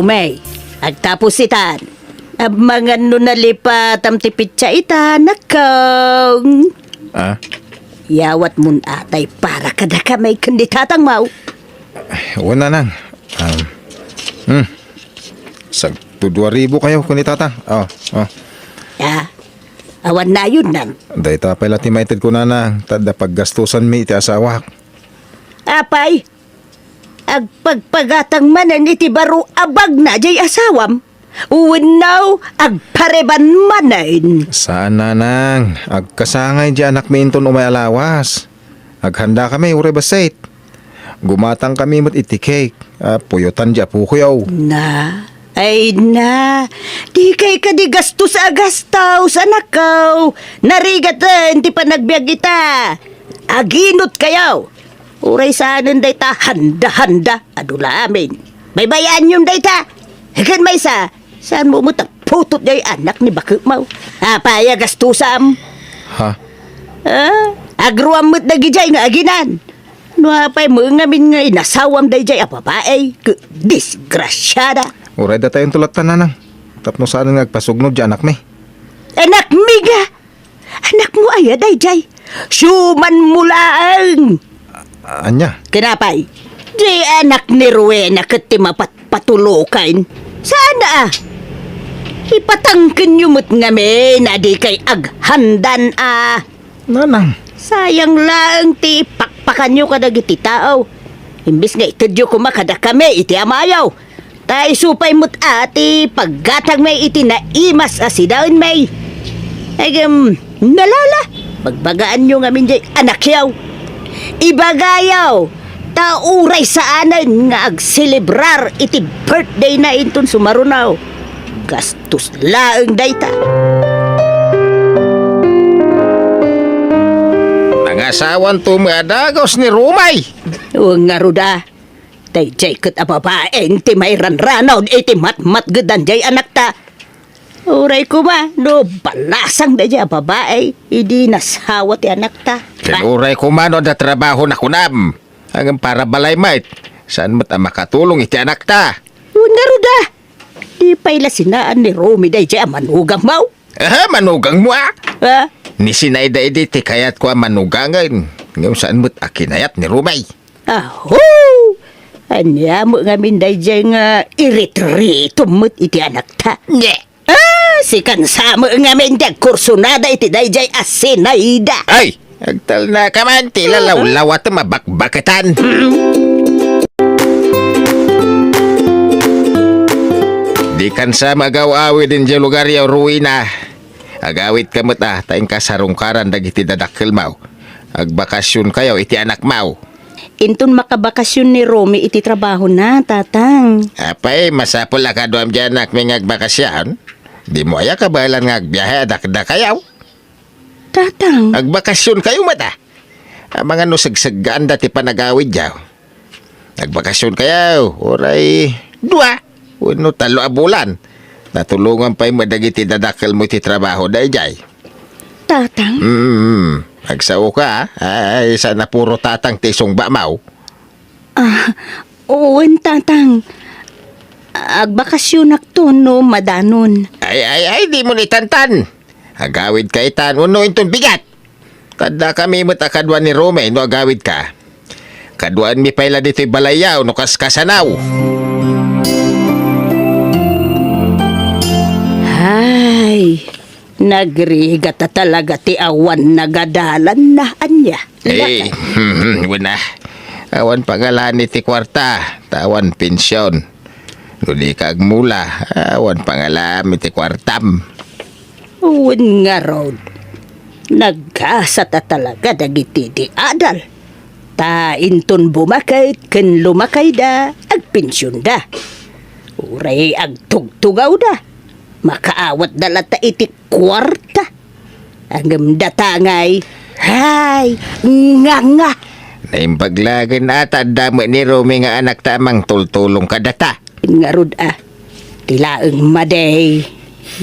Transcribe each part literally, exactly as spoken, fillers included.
May, agtapos itan. Amangan no nalipatam ti pitsa ita, nakong. Ah? Yawat mon atay para kadaka may ken ni tatang maw. Wen, nanang. Um, hmm. Sagto dua ribu kayo ken ni tatang. Oh, oh. Ah, awan nayon nan. Dayta pay la ti maited ko, nanang, ta adda paggastusan mi iti asawak. Apay, agpagpagatang manen iti baro a bagna jay asawam? Wenno agpareban manen? Saan, nanang. Agkasangay jay anakmi inton umay a lawas. Aghanda kami uray bassit. Gumatang kami met iti cake a puyotan jay apokoyo. Na, ay na, di kay kadi gastos a gastos, anakko. Narigaten ti panagbiag ita. Aginot kayo. Uray saanen dayta handa-handa, adu la amin. Baybayaanyon dayta. Ken maysa, saan mo met agputot jay anak ni baketmo? Apay a gastusam? Ha? Ah, agruam met dagijay nga aginan. No apay met ngamin nga inasawam dayjay a babai, ket disgrasiada. Uray datayon to latta, nanang. Tapno saanen nga agpasugnod jay anakmi. Anakmi nga? Anakmo aya dayjay? Siumanmo laeng. A-, ania? Ken apay, di anak ni Rowena ket ti mapatpatulokan? Saan a? Ipatangkenyo met ngamin a di kay aghandan a. Nanang. Sayang laeng ti pakpakanyo kadagiti tao. Imbes nga itedyo koma kadakami iti amayo. Ta isu pay met a ti paggatangmi iti naimas a sidaenmi. Ngem, nalala, bagbagaanyo ngamin jay anakyo. Ibagayo, ta uray saanen nga agselebrar iti birthdayna inton sumaruno. Gastos laeng dayta. Nangasawanto met a dagus ni Romay. O, ngarud a. Dayjay ket a babaen ti mairanranaw iti matmatgedan jay anakta. Uray koma no balasang dayjay a babae idi nasawa ti anakta. Ken uray koma no adda trabaho na kunam. Ngem para balay met, saan met a makatulong iti anakta? Wen ngarud a. Di pay la sinaan ni Romy dayjay a manugangmo? Aha, manugangmo a? Ha? Ni sinayda idi ti kayatko a manugangen. Ngem saan met a kinayat ni Romy. Aho! Ania met ngamin dayjay nga iritiritom met iti anakta? Nye! Ah, sikan sa met ngamin ti agkursunada iti dayjay a sinayda. Ay! Agtalnaka man ti lalawlawat a mabakbaketan. Dikan sa magaw-awid idiay lugaryo, Rowena. Agawidka met a, ta inka sarungkaran dagiti dadakkelmo. Agbakasionkayo iti anakmo. Inton makabakasion ni Romy iti trabahona, Tatang. Apay, masapul a kaduam diay anakmi nga agbakasion? Dimo aya kabaelan nga agbiahe a dakdakayo? Tatang. Agbakasionkayo met a. Amangan no segseggaanda ti panagawidyo. Agbakasionkayo, uray dua wenno tallo a bulan. Natulongan pay met dagiti dadakkelmo iti trabaho dayjay. Tatang? Mm, agsaoka, a. Ay, saan a puro tatang ti isungbamo. Ah, wen, Tatang. Agbakasionakto no madanon. Ay, ay, ay, dimo itantan. Agawidka itan wenno inton bigat. Kaddakami met a kadua ni Romy no agawidka. Kaduaenmi pay la ditoy balayyo no kaskasano. Ay, nagrigat a talaga ti awan nagadalanna, ania? Eh, wen a. Awan pangalani ti kuarta, ta awan pension. No dika agmula, awan pangalami ti kuartam. Wen ngarud, naggasat a talaga dagiti di adal. Ta inton bumaket ken lumakayda, agpensionda. Uray agtugtugawda, makaawatda latta iti kuarta. Ngem data ngay, hay, nga, nga. Naimbag laeng a ta adda met ni Romy nga anakta a mangtultulong kadata. Ngarud a, ti laeng madi,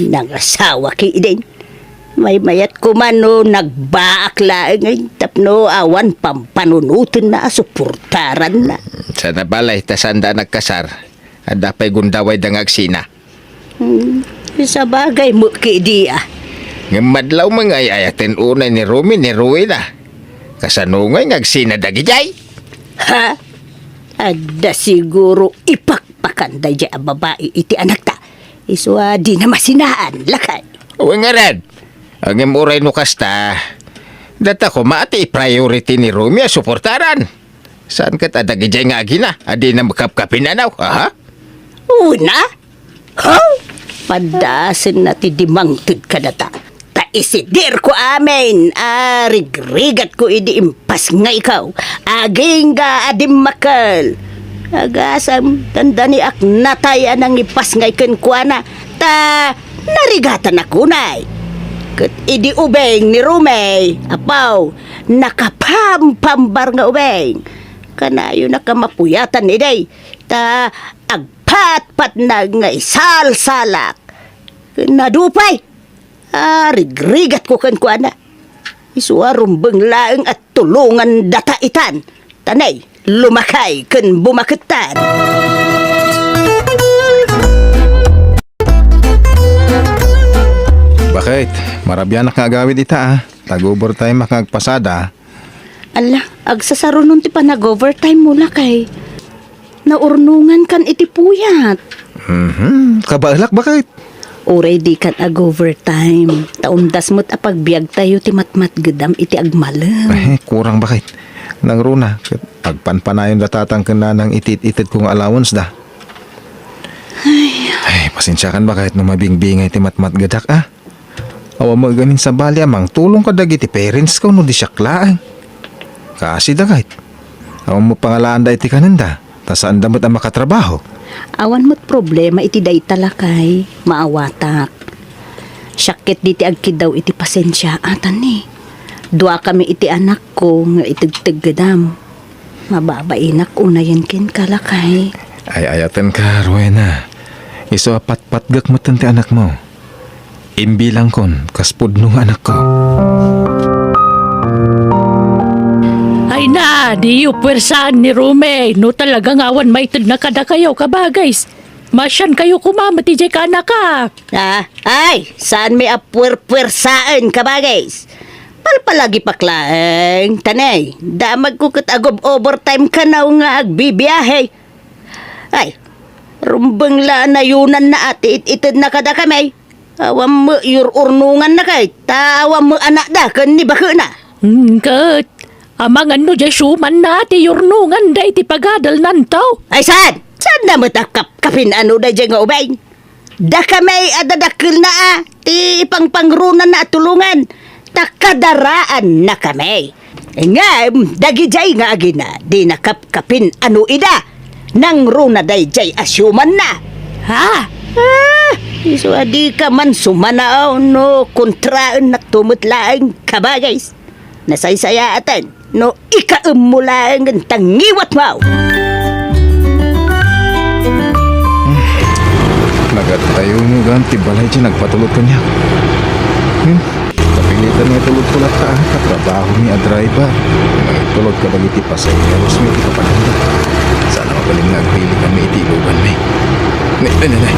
nangasawa ketdin. Maymayat koma no nagbaak laeng tapno awan pampanunotenna a suportaranna. Saan a balay ta saanda a nagkasar. Adda pay gundawayda nga agsina. Hmm, sabagay met kadi, a. Ngem madlaw man nga ay-ayaten unay ni Rumi ni Rowena. Kasano ngay nga agsina dagijay? Ha? Adda siguro ipakpakan dayjay a babai iti anakta. Isu a dina masinaan, lakay. Wen ngarud. Ngem uray no kasta, data koma ti priority ni Rumi a suportaran. Saan ket a dagijay nga agina a dina makapkapin-ano, aha? Una? Ha? Padasenna ti dimangted kadata. Ta isidirko amin a rigrigatko idi impasngayko. Agingga a dimmakkel. Agasam, dandaniak natay a nangipasngay kenkuana. Ta narigatanak unay. Ket idi ubing ni Rumey, apaw, nakapampambar nga ubing. Kanayonak a mapuyatan idi. Ta agpatpatna nga isalsalak. Ken adu pay, a rigrigatko kenkuana. Isu a rumbeng laeng a tulongandata itan. Ta nay, lumakay ken bumakettan. Bakit? Marabianak nga agawid ita, a. Nag-overtime ka nga agpasada. Ala, agsasarunon ti panag-overtime mo, lakay. Naurnongankan iti puyat. Mhm. Kabaelak, bakit? Uray dikan ag-overtime. Ta umdas met a pagbiagtayo ti matmatgedam iti agmalem. Eh, kurang, bakit? Nangruna, ket agpanpanayonda tatang ken nanang iti it-itedko nga allowance da. Ay. Ay, pasensiakan, bakit, no mabingbingay ti matmatgedak, a? Awan met gamin sabali a mangtulong kadagiti parents ko no di siak laeng. Kasi dagayt. Awan met pangalaanda iti kanenda, ta saanda met a makatrabaho. Awan met problema iti dayta, lakay, maawatak. Siak ket diti agkiddaw iti pasensia, a, tani. Duakami iti anakko nga itegteggedam. Mababainak unayen kenka, lakay. Ay-ayatenka, Rowena. Isu a patpatgek metten ti anakmo. Imbilangkon kas pudno nga anakko. Ay na, diyo puwersaan ni Rome. No talaga nga awan maitedna kadakayo, kabagays, masiankayo koma met idiay kaanaka. Ah, ay, saanmi a puwerpuwersaen, kabagays. Palpalagipak laeng, tanay, damagko ket agob-overtime kanaw nga agbibiahe. Ay, rumbeng la a nayonanna a ti it-itedna kadakami. Awan met yur-urnonganna kay, ta awan met anakda ken ni bakena. Hmm, ket, amangan no diay siumanna ti yurnonganda iti pagadalnanto? Ay, saan? Saanna met a kapkapin-ano daydiay nga ubing? Dakami a dadakkelna a ti ipangpangronanna a tulongan, ta kadaraannakami. Ngem dagidiay nga agina, dina kapkapin-ano ida. Nangruna daydiay a siumanna. Ha? Ah, isu a dika man sumanao no kontraennakto met laeng, kabagays. Nasaysayaaten no ikaemmo laengen ta ngiwatmo. Nagatayo nga ti balay ti nagpatulod kaniak. Hmm? Kapilitan nga itulodko latta, a, katrabahomi a driver. Mangitulod kadagiti pasaheros mi iti kapananda. Saan a mabalin nga agpili kami iti iluganmi. Ne, ne, ne, ne.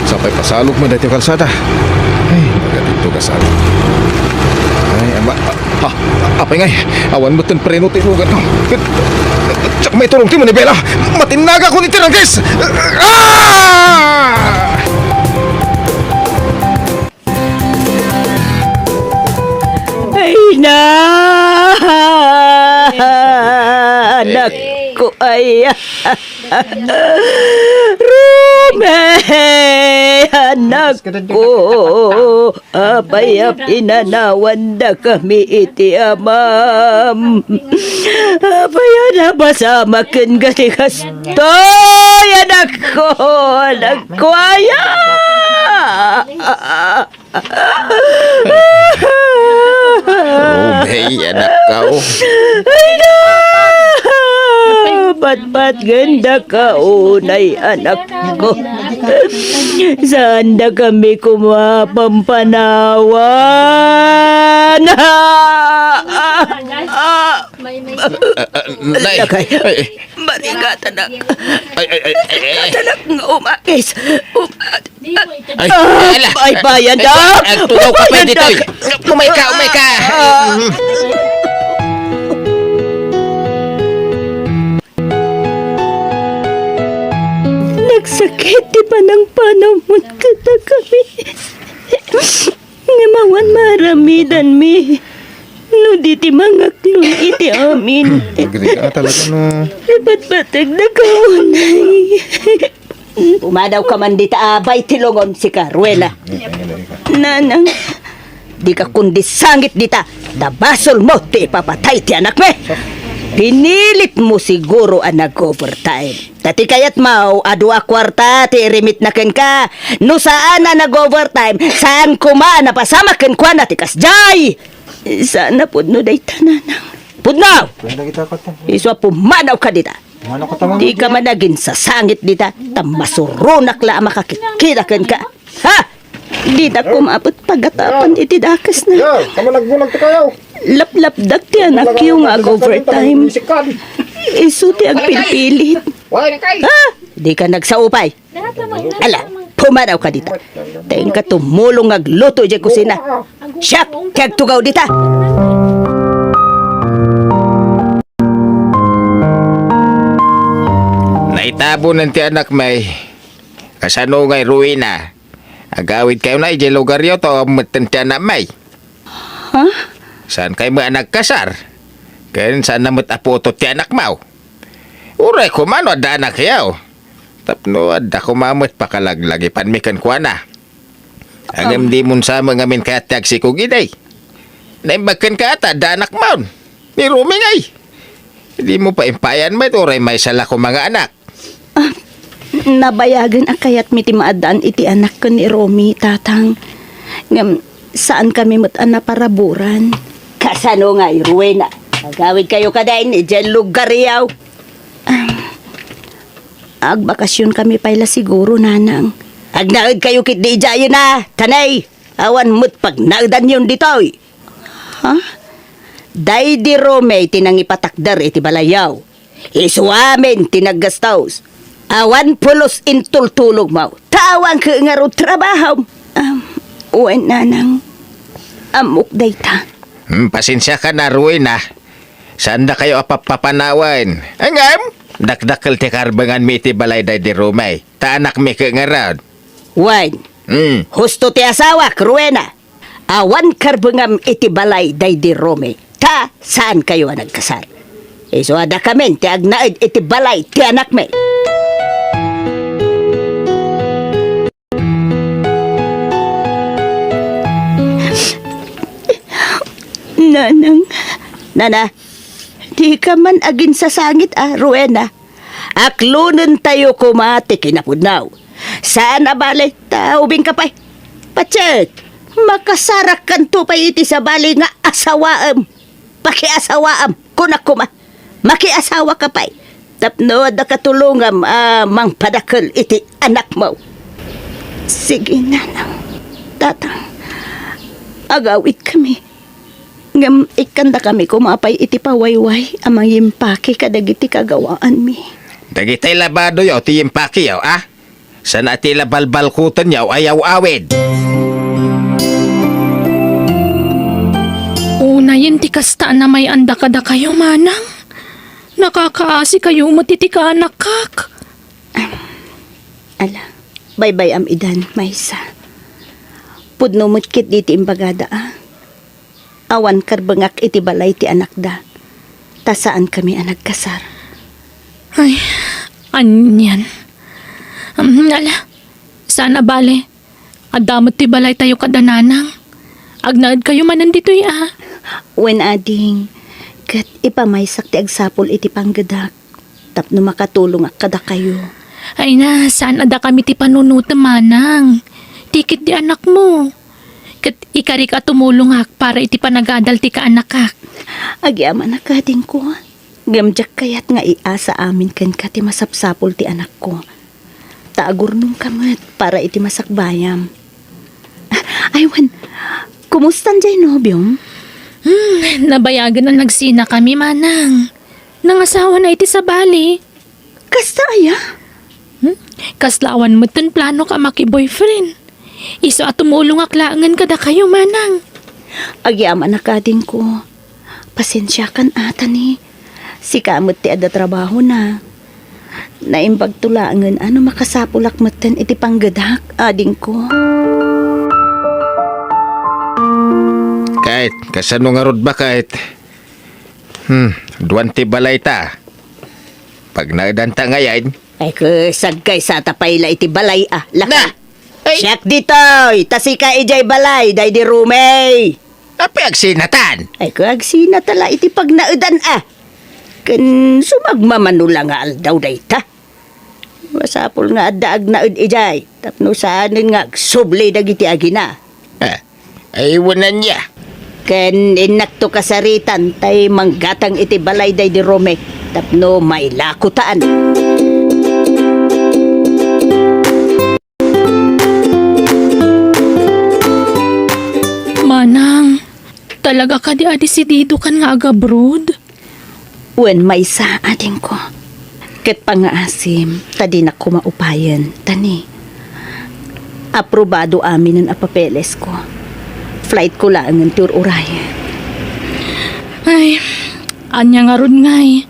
Sapay pasalok met daytoy kalsada. Ay, nagadidto kasano. Ay, ama, a, a, apay ngay, awan metten preno ti ilugan. Diak maiturong ti manibela. Matinnagakon iti rangkes. Ah! Ay na! Anak ko, ay. Rome! Anak ko! Apay a pinanawandakami iti amam. Apay a napasamak ken gati kastoy, anak ko, anak ko, aya! Rome, anak ko. Ay, na! Patpatgenda ka unay, anak ko. Saandakami koma pampanawan. Ah, ah, ah. Ah, ah, nay, lakay. Ay, Marigatanak. Ay, ay, ay, ay, ay, ay. Tanak nga umakis. Um-, Ay, ah, ala. Baybayan, Ay, Dak. Agtugaw ka pa Baybayan, ditoy. Dak. Umay ka, umay ka. Ah. Nagsakit ti panangpanamon kadakami. Ngem awan maaramidanmi no di ti mangaklon iti amin. Agriga talaga, no? Ipatpategda ka unay. Pumadawka man dita, abay ti lungon, sika, Ruena. Nanang. Dika kundi sangit dita, ta basolmo ti ipapatay ti anakmi. Pinilitmo siguro a nag-overtime. Ta ti kayatmo, adu a kuarta ti irimitna kenka. No saan a nag-overtime, saan koma a napasamak kenkuana ti kasdiay. Saan a pudno dayta, Nanang. Pudno! Isu a pumadawka dita. Dika man aginsasangit dita, ta masuronak la a makakitkita kenka. Ha? Dita koma met pagatapan iti dakesna. Ya, kamo nagbulag ti kayaw. Laplapdak ti anakyo nga ag-overtime. Isu ti agpilpilit. Ha? Dika nagsao pay. Ala, pumadawka dita. Ta inka tumulong nga agluto idiay kusina. Siak ti agtugaw dita. Naitabonen ti anakmi. Kasano ngay, Ruena? Agawidkayo na idiay lugaryo, ta awan metten ti anakmi. Ha? Saan kayo met a nagkasar? Ken saan na met a putot ti anakmo? Uray koma no adda anakyo. Tapno adda koma met pakalaglagipanmi kenkuana. Ngem dimon sa met ngamin kayat ti agsikog idi. Naimbag kenka ta adda anakmon. Ni Romy ngay. Dimo pay impayan met uray maysa la koma nga anak. Ah, nabayagen a kayatmi ti maaddaan iti anak ken ni Romy, Tatang. Ngem saankami met a naparaburan. Kasano ngay, Ruena? Agawidkayo kadin idiay lugaryo. Ah, agbakasionkami pay la siguro, Nanang. Agnaedkayo ketdi idiayen a, ta nay, awan met pagnaedanyon ditoy. Ha? Daydi Romy ti nangipatakder iti balayyo. Isu amin ti naggastos. Awan pulos intultulogmo. Ta awan ket ngarud trabahom. Am, wen, Nanang. Ammok dayta. Hmm, pasensiakan a, Ruena. Saandakayo a pappapanawen. Ngem, dakdakkel ti karbenganmi iti balay daydi Romy. Ta anakmi ket ngarud. Wen. Hmm. Husto ti asawak, Ruena. Awan karbengam iti balay daydi Romy, ta saankayo a nagkasar. Isu a dakamin ti agnaed iti balay ti anakmi. Nanang. Nana, dika man aginsasangit a, Ruena. Aklonentayo koma ti kinapudno. Saan a bale, ta ubingka pay. Patsit, makasarakkanto pay iti sabali nga asawaem. Pakiasawaem, kunak koma. Makiasawaka pay. Tapno adda katulongam a mangpadakkel iti anakmo. Sige, Nanang. Tatang, agawidkami. Ngem ikkandakami koma pay iti pawayway a mangimpaki kadagiti kagawaanmi. Dagiti labadoyo ti impakiyo, a? Saan a ti la balbalkutenyo a yaw-awid? Unayen ti kasta a namay-anda kadakayo, manang. Nakakaasikayo met iti kaanakak. Ala, baybay-am idan, maysa. Pudno met ketdi ti imbagada, a? Awan karbengak iti balay ti anakda, ta saankami a nagkasar. Ay, anian. Hmm, ala, saan a bale. Adda met ti balaytayo kada nanang. Agnaedkayo manen ditoy, a? Wen, ading, ket ipamaysak ti agsapul iti panggedak. Tapno makatulongak kadakayo. Ay na, saan a dakami ti panunotem, manang. Ti ketdi anakmo. Ket ikarik a tumulongak para iti panagadal ti kaanakak. Agyamanak, adingko. Ngem diak kayat nga iasa amin kenka ti masapsapul ti anakko. Ta agurnongka met para iti masakbayam. Ay, wen, kumustan diay nobiom? Hmm, nabayagen a nagsinakami, manang. Nangasawana iti sabali. Kasta aya? Hmm? Kasla awan metten plano ka maki-boyfriend. Isu a tumulongak laengen kadakayo, manang. Agyamanak, adingko. Pasensiakan, a, Tani. Sika met ti adda trabahona. Naimbagto laengen a no makasapulak metten iti panggedak, adingko. Kait, kasano ngarud ba, Kait? Hmm, duan ti balayta. Pagnaedanta ngayen. Ay, ket sagkaysata pay la iti balay, a, lakay. Na! Ay! Siak ditoy, ta sika idiay balay, daydi Romey. Apay agsinatan? Ay, ket agsinata la iti pagnaedan, a. Ken sumagmamano la nga aldaw dayta. Masapul nga adda agnaed idiay, tapno saanen nga agsubli dagiti agina. Eh, ay, wen ania. Ken innakto kasaritan tay manggatang iti balay daydi Romey, tapno mailakotaan. Manang, talaga kadi a desididokan nga agabroad? Wen maysa, adingko. Ket pangngaasim ta dinak koma upayen, Tani. Aprobado aminen a papelesko. Flightko laengen ti ur-urayen. Ay, ania ngarud ngay?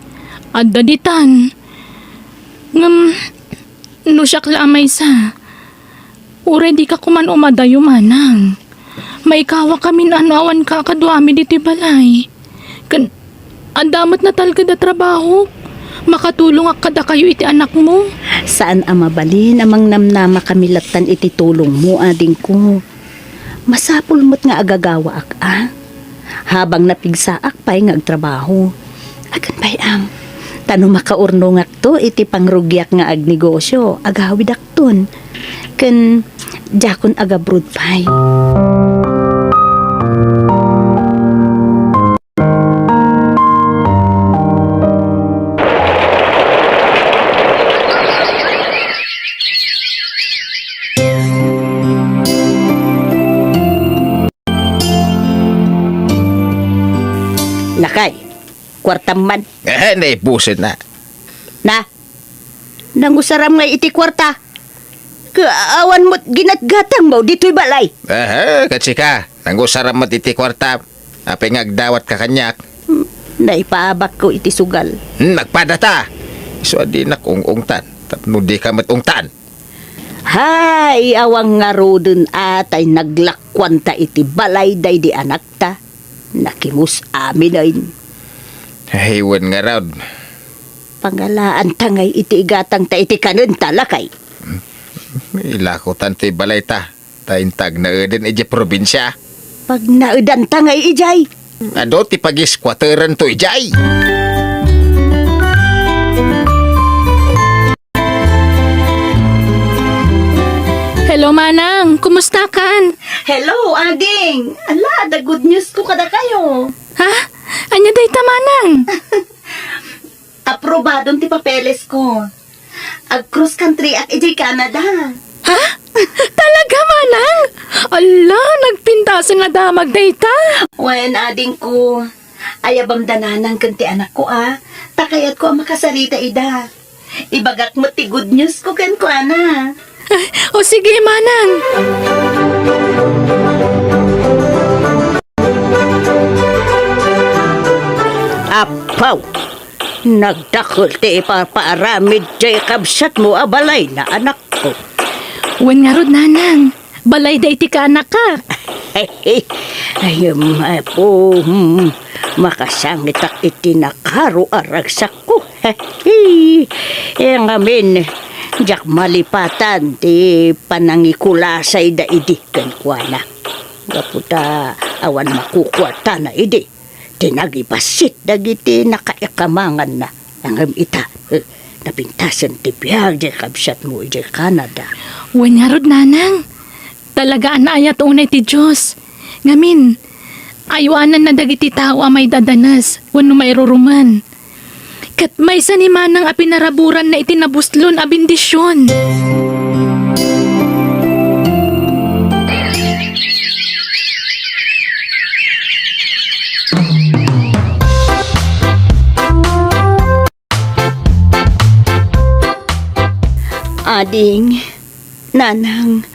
Adda ditan. Ngem, no siak la a maysa, uray dika koman umadayo, manang. Maikawakamin a no awanka a kaduami ditoy balay. Ken adda met natalged a trabahok. Makatulongak kadakayo iti anakmo. Saan a mabalin a mangnamnamakami lattan iti tulongmo, adingko. Masapul met nga agagawaak, a. Habang napigsaak pay nga agtrabaho. Akin pay am, ta no makaurnongakto iti pangrugiak nga agnegosio, agawidakton. Ken diakon agabroad pay. Lakay, kuartam man. Eh, naipusen na. Na? Nangusaram ngay iti kuarta? Ka-, awan met ginatgatangmo ditoy balay. Aha, ket sika, nangusaram met iti kuarta. Apay nga agdawatka kaniak? Hmm, naipaabakko iti sugal. Hmm, nagpadata. Isu a dinak ung-ungtan, tapno dika met ungtan. Hay, awan ngaruden a tay naglakuanta iti balay daydi anakta. Nakimus aminen. Ay, wen ngarud. Pangalaanta ngay iti igatangta iti kanenta, lakay. Ilakotan ti balayta. Ta inta agnaeden idiay probinsia. Pagnaedanta ngay idiay. Adu ti pagisquateranto idiay. Hello, Manang. Kumusta kan? Hello, Ading. Ala, adda good news ko kadakayo. Ha? Ania dayta, Manang? Aprobadon ti papeles ko. Ag-cross country ak idiay Canada. Ha? Talaga, Manang? Ala, nagpintasen a damag dayta. Wen, adingko, ayabam da Nanang ken ti anakko, a. Ta kayatko a makasarita ida. Ibagak met ti good news ko kenkuana. Ay, o sige, Manang. Apaw! Nagdakel ti ipapaaramid diay kabsatmo a balay na, anakko. Wen ngarud, Nanang. Balayda iti kaanakak. Ay, em, apo, hmm, makasangitak iti nakaro a ragsakko. Ay, ngamin, diak malipatan ti panangikulasayda idi kenkuana. Gapu ta awan makukuartana idi. Ti nagibassit dagiti nakaikamanganna. Ngem ita, eh, napintasen ti biag diay kabsatmo idiay Canada. Wen ngarud, Nanang. Talaga a naayat unay ti Dios. Ngamin, aywananna dagiti tao a maidadanes wenno mairurumen. Ket maysa ni Manang a pinaraburanna iti nabuslon a bendision. Ading, nanang,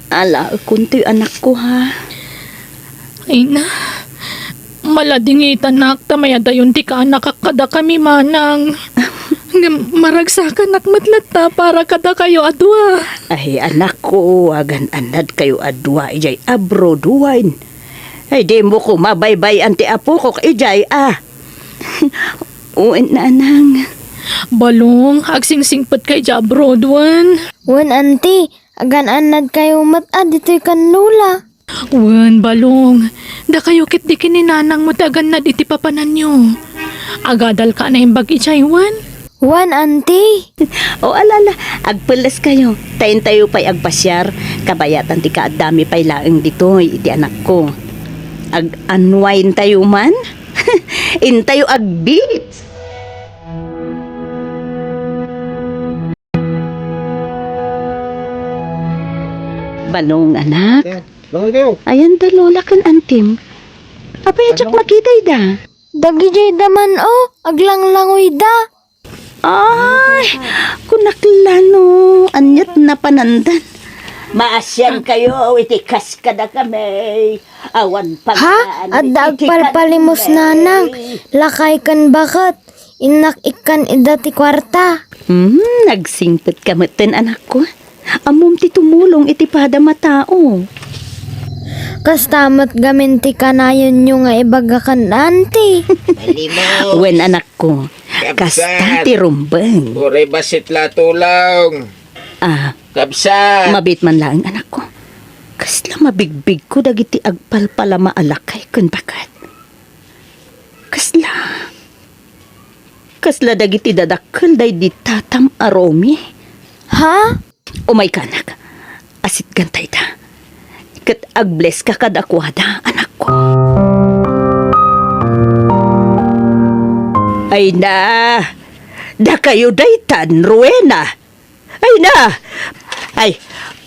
alaekon toy anakko, ha? Ay na, maladingitanak ta mayadayon ti kaanakak kadakami, manang. Ngem maragsakanak met latta para kadakayo a dua. Ay, anakko, agan-annadkayo a dua idiay abroad, wen? Ay, dimo koma baybay-an ti apokok idiay, a? Wen, nanang. Balong, agsingsingpetka idiay abroad, wen? Wen, anti, agan-annadkayo met a ditoy ken Lola. Wen, Balong, dakayo ketdi ken ni nanangmo ti agannad iti papananyo. Agadalka a naimbag idiay, wen? Wen, anti. O, ala, ala, agpelleskayo. Ta intayo pay agpasiar, kabayatan ti kaaddami pay laeng ditoy iti anakko. Ag-unwind tayo man? Intayo ag-beach. Balong, anak. Ayan da Lola ken Antim. Apay a diak makita ida? Dagijay da man, o, aglanglangoy da. Ay, kunak la no, aniat napanandan. Maasian kayo iti kas kadakami. Awan pagkaano iti kanunay. Ha? Adda agpalpalimos, nanang. Lakay ken baket. Innak ikkan ida ti kuarta. Hmm, nagsingpet ka metten, anakko. Ammom ti tumulong iti padam a tao. Kasta met gamin ti kanayonyo nga ibaga ken anti. Wen, anakko. Kasta ti rumbeng. Uray bassit la tulong. Ah, kabsat. Mabiit man laeng, anakko. Kasla mabigbigko dagiti agpalpalama a lakay ken baket. Kasla, kasla dagiti dadakkel daydi tatam a Romy. Ha? Umayka, anak. Asitganta ida. Ket agblesska kadakuada, anakko. Ay na, dakayo daytan, Rowena. Ay na! Ay,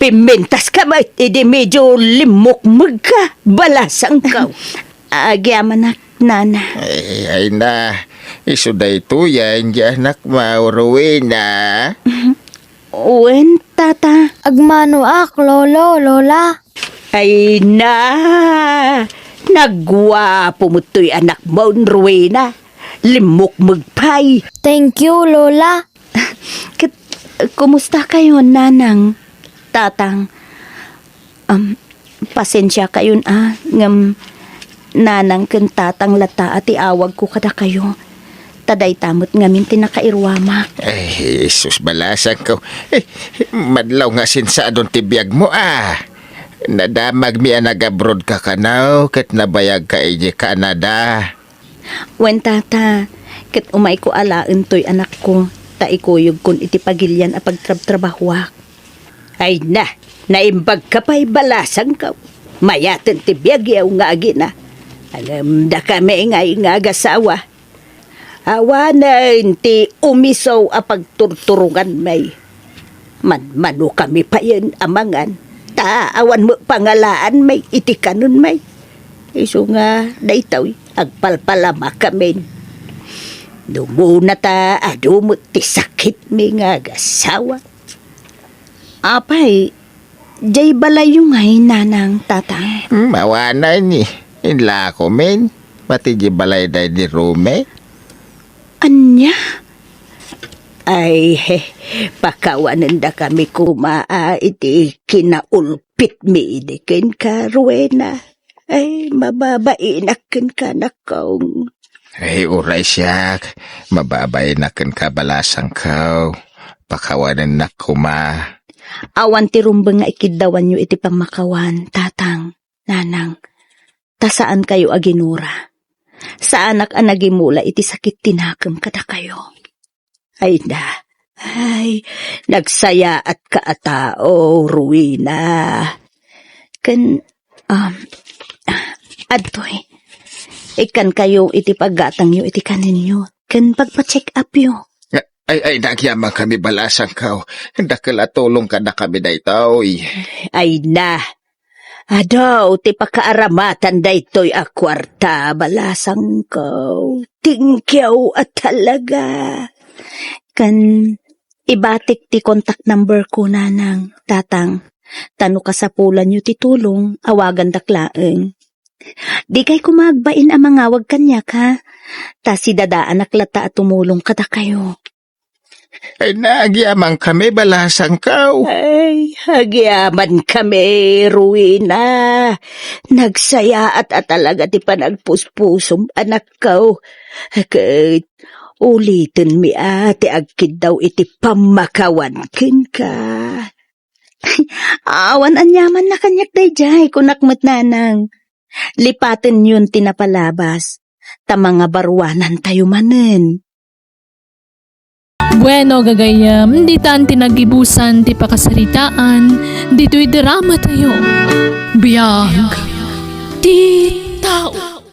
pimmintaska met idi medyo limmukmegka, balasangko. Agyamanak, nana. Ay, ay na, isu daytoyen ti anakmo, Rowena. Wen, tata. Agmanoak, lolo, lola. Ay na, nagguapo met toy anakmo, Rowena. Limmukmeg pay. Thank you, lola. Ket, kumusta kayo, nanang, tatang? Um, pasensia kayon a, ngem nanang ken tatang latta a ti awagko kadakayo. Ta dayta met ngamin ti nakairuamak. Ay, Jesus, balasangko. Eh, madlaw nga sinsadon ti biagmo, a. Nadamagmi a nag-abroad ka kano, ket nabayagka idiay Canada. Wen, tata, ket umayko alaen toy anakko, ta ikuyogkon iti pagilian a pagtrabtrabahoak. Ay na, naimbagka pay, balasangko. Mayaten ti biagyo nga agina. Ngem dakami ngay nga agasawa, awanen ti umiso a pagturturonganmi. Manmanokami payen a mangan, ta awan met pangalaanmi iti kanonmi. Isu nga daytoy, agpalpalamakami. Dumuna ta adu met ti sakitmi nga agasawa. Apay, diay balayyo ngay, nanang, tatang? Hmm, awanen, eh. Inlakomin. Pati diay balay daydi Romy. Ania? Ay, he, pakawanendakami koma a iti kinaulpitmi idi kenka, Rowena. Ay, mababainak kenka, anakko. Ay, uray siak, mababainak kenka, balasangko. Pakawanennak koma. Awan ti rumbeng nga ikiddawanyo iti pammakawan, tatang, nanang. Ta saankayo a ginura. Saanak a nagimula iti sakit ti nakem kadakayo. Ay na, ay, nagsayaatka a tao, Rowena. Ken, um, adtoy, ikkankayo iti paggatangyo iti kanenyo, ken pagpa-check upyo. Ay, ay, nagyamankami, balasangko. Dakkel a tulong kadakami daytoy. Ay na, adu ti pakaaramatan daytoy a kuarta, balasangko. Thank you a talaga. Ken Ibatik ti contact number ko, Nanang, Tatang. Ta no kasapulanyo ti tulong, awagandak laeng. Dikay koma agbain a mangawag kaniak, ha? Ta sidadaanak latta a tumulong kadakayo. Ay, nagyamankami, balasangko. Ay, agyamankami, Rowena. Nagsayaat a talaga ti panagpuspusom, anakko. Ket ulitenmi a ti agkiddaw iti pammakawan kenka. Awan aniamanna kaniak daydiay, kunak met, Nanang. Lipatenyon ti napalabas, ta mangabaruanantayo manen. Bueno, gagayyem, ditan ti naggibusan ti pakasaritaan ditoy dramatayo. Biag ti tao.